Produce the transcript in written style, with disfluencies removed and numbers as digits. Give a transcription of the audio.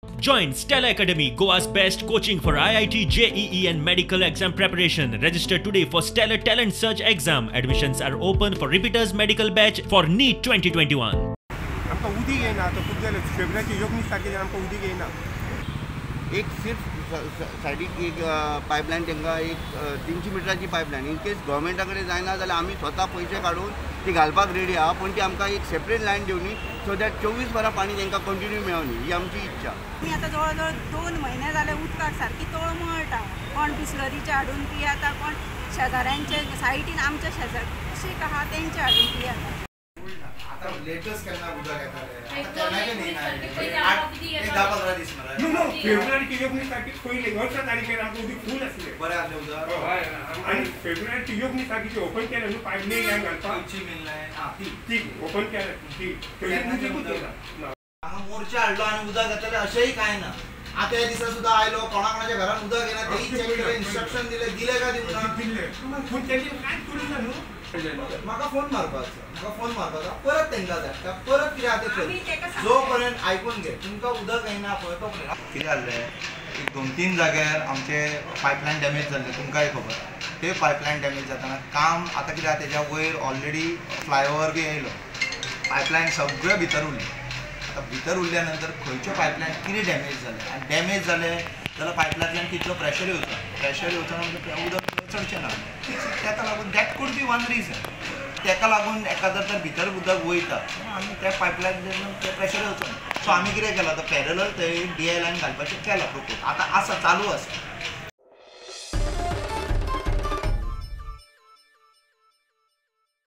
Join Stella Academy, Goa's best coaching for IIT, JEE and medical exam preparation. Register today for Stellar Talent Search exam. Admissions are open for repeaters medical batch for NEET 2021. आमकां उदीक येयना आतां खूब जालें. फेब्रुवारीची 19 तारखेच्यान आमकां उदीक येयना. एक सिर्फ सायडीक एक पायपलायन तांकां एक 300 मिटराची पायपलायन इन केस गव्हर्मेंटा कडेन जायना जाल्यार आमी स्वता पयशे काडून ती घालपाक रेडी आहा, पूण ती आमकां एक सेपरेट लायन दिवनी सो that 24 वरां पाणी तांकां कंटिन्यू मेळोनी ही आमची इच्छा. आमी आतां जवळ जवळ 2 म्हयने जाले उदकाक सारकी तळमळटा. कोण बिस्लरीचे हाडून पियेता, कोण शेजाऱ्यांचे सायडीन आमच्या शेजार कशें आहा तेंचे हाडून पियेता. आता लेटस्ट केन्ना उदक येतालें? 10-15 दीस मरे. नो फेब्रुवारीची 19 तारखेक पयले वर्सा तारखेर आमकां उदीक फूल आसलें. बरें आसलें उदक. आनी फेब्रुवारीची 19 तारखेची ओपन केलें न्हू पायपलायन लायन घालपाक खंयची मेन लायन ती ओपन केलें ती थंय उदीकूच येना. हांगा मोर्चा हाडलो आनी उदक येतलें अशेंय कांय ना. आतां ह्या दिसा सुद्दां आयलो, कोणा कोणाच्या घरान उदक येना तेय चॅक केलें, इन्स्ट्रक्शन दिलें, दिलें काय दिवंक ना? दिल्लें, पूण तेजें कांयच करूंक ना न्हू. म्हाका फोन मारपाचो, म्हाका फोन मारपाचो, परत तांकां धाडटा, परत कितें आहा तें जो पर्यंत आयकून घे. तुमकां उदक येना पळय तो पर्यंत कितें जाल्लें, एक 2-3 जाग्यार आमचे पायपलायन डॅमेज जाल्ले, तुमकांय खबर. ते पायपलायन डॅमेज जातना काम आतां कितें आहा तेज्या वयर ऑलरेडी फ्लायओवर बी येयलो, पायपलायन सगळें भितर उरलें. आतां भितर उरल्या नंतर खंयच्यो पायपलायन कितें डॅमेज जालें आनी डॅमेज जालें जाल्यार पायपलायनांतल्यान कितलो प्रेशर येवचो, प्रेशर येवचो ना म्हणजे उदक चडचें ना. ताका लागून that could be one reason. ताका लागून एखादो तर भितर उदक वयता आनी त्या पायपलायन तें प्रेशर येवचो ना. सो आमी कितें केलां, आतां पॅरलल थंय DI line घालपाचें केलां प्रपोज, आतां आसा, चालू आसा.